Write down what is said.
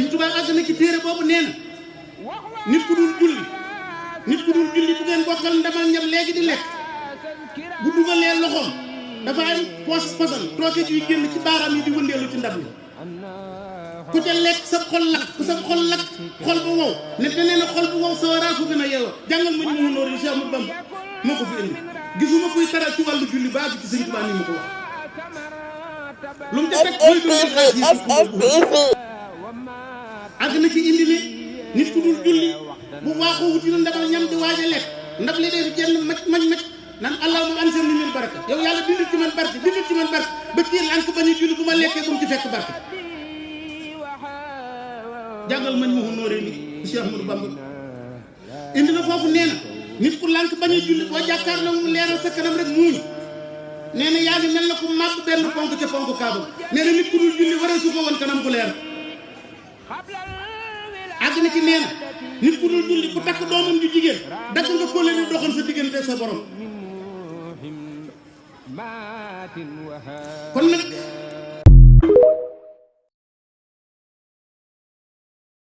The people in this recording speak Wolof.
Sëñ Tuubaa àgg na ci téere boobu nee na nit ku dul julli bu ngeen bokkal ndamal ñam léegi di lekk bu dugalee loxoom dafa am posan tooke yuy génn ci baaraam yi di wëndeelu ci ndab li ku ca lekk sa xol lakk ku sa xol lakk xol bu wow ne nee na xol bu wow sa waraa ko gën a yeewoo jàngal ma ñu mu noor yi Cheikh Ahmadou Bamba moo ko fi indi gisuma kuy taral ci wàllu julli ba ci Sëñ Tuubaa ni ma ko wax lu mu def rek mooy doon xaas yi àgg na ci indi ne nit ku dul julli bu waaxoo wuti na ndabal ñam di waaj a lekk ndab li dee jenn maj naan allahumma anzil ni min baraka yow yàlla bindul ci man barke ba kii lànk ba ñu julli bu ma lekkee bu mu ci fekk barke jàngal man mu nooree ni Cheikh Ahmadou Bamba indi na foofu nee na nit ku lànk bañ a julli boo jàkkaarloo mu leeral sa kanam rek muuñ nee na yaa ngi mel na ku màbb benn ponk ca ponk kaaba nee na nit ku dul julli war a su ko woon kanam bu leer àgg na ci nee na nit ku dul julli ku takk doomam ju jigéen dagg nga kóllëre doxal sa diggante sa borom kon nag